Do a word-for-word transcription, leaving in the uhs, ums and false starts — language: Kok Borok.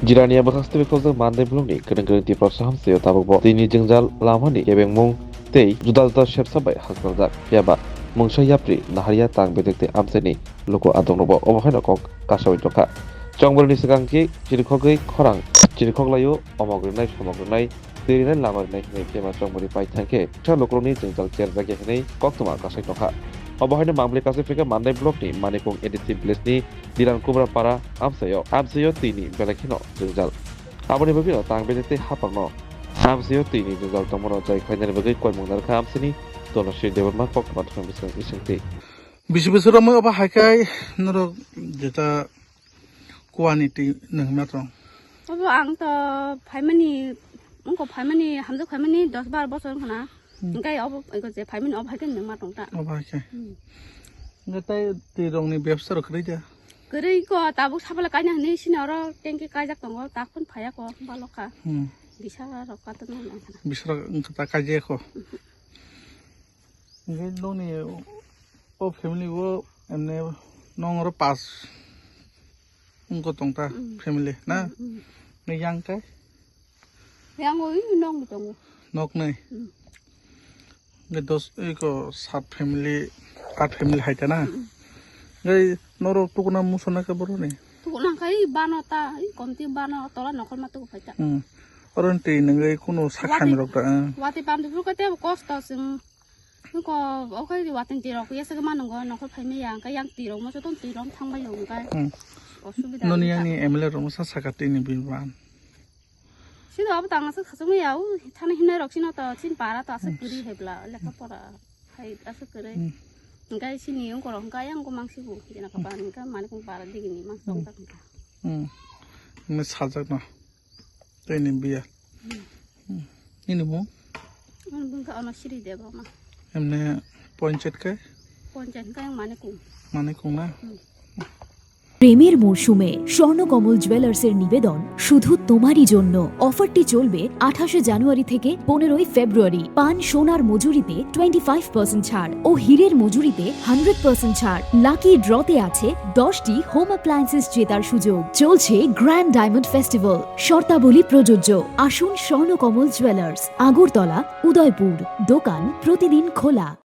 Jirania bwkhak stwi kosjak Mandai blockni kwrwng kwrwng Tiprasa hamsio tabukbo twini jwngjal lamani kebengmung tei juda juda sepsa bai hakchaljak. Phiyaba mungsa yapri naharya tang bedek tei amchaini luku adongnobo obo haino kok kasawi tongkha. Chongbolni swkang khe chirikhogwi khorang chirikhok laio, omok rwnai somok rwnai twi rwnai lama rwnai hinwi khe ma chongbolni paithang khe kisa lukurokni jwngjal cherjakya hinwi koktwma kasai tongkha. Obo haino mangpili kasai phikha Mandai blockni Manikung A D C villageni Diran Kubra para amchaio, amchaio twini belai kheno jwngjal. Aboni bagwino tang bedek tei haphangno amchaio twini jwngjal tongmano jai khlainani bagwi koimung narwkha amchaini Dhanasri Debbarma koktwma thwngmani bwskango bisingtwi. Bisi bwswk romwi obo hai khe norok jeta kuani twi nwngma tong? Obo ang to phaimani, wngkha phaimani, hamjak phaimani dos bar bosor wngkha na. Hmm. Hingke obo eko je phaimani obo hai khe nwngma tong ta. Obo hai khe. Hmm. Hingke tai twi rokni bebsa rok kwrwi da? Kwrwi ko tabuk sapala kaina hwnwi sini oro tanki kaijak tongo, tak phun phaiya ko balokha. Hmm. Bisa rok katon nang nang khana. Bisa rok wngkha ta kaijak ko. Mhm. Hingke nokni o family o emne nong oro pas wngkha tong ta. Mm. Family na? Mm, mm. Ni yang kai? Yang o i nong bo tongo. Nok nei? Mm. Hingke dos, iko sat family, at family hai ta na? Mm. Hingke norok tukuna musa na khe borok ni? Tukuna khai bano ta, i komti bano tola nokol ma tuku phai ta. Mm. Oro ni twi nungwi kunu sak Wati, hamya rok ta, eh. Wati pamdi phuru khe tebo kosto chwng. Nokho, okhai watwi twi rok yasa khe mano go, nokho phai maya, hwnkhe yang twi rok moso tong twi rok thang bai o hwnkhe. Hmm. Osubida Noni wngkha. Yang ni M L A rok mosa saka twi ni bini ban. Sino abo tang aswk khachuk maya, u thani hinai rok sino to, chini para to aswk Hmm. kwrwi hai bla, lekha pora hai aswk kwrwi. Hmm. Hwnkhe sini ungkor hwnkhe yang go mangsi bu, jena Hmm. kapan hwnkhe mani kung para digini mangsi Hmm. tong tak hwnkhe. Hmm. Ini sajak no. Tei ni biya. Hmm. Hmm. Ini mo? Ang bungka ono siri debo ma. Emne ponchet kai? Ponchet kai mane kung. Mane kung na? Hmm. প্রেমের মরশুমে স্বর্ণকমল জুয়েলার্সের নিবেদন শুধু তোমারই জন্য। অফারটি চলবে আঠাশে জানুয়ারি থেকে পনেরোই ফেব্রুয়ারি। পান সোনার মজুরিতে টোয়েন্টি ফাইভ পার্সেন্ট ছাড় ও হীরের মজুরিতে হান্ড্রেড পার্সেন্ট ছাড়। লাকি ড্রতে আছে দশটি হোম অ্যাপ্লায়েন্সেস জেতার সুযোগ। চলছে গ্র্যান্ড ডায়মন্ড ফেস্টিভ্যাল, শর্তাবলী প্রযোজ্য। আসুন স্বর্ণকমল জুয়েলার্স, আগরতলা, উদয়পুর। দোকান প্রতিদিন খোলা।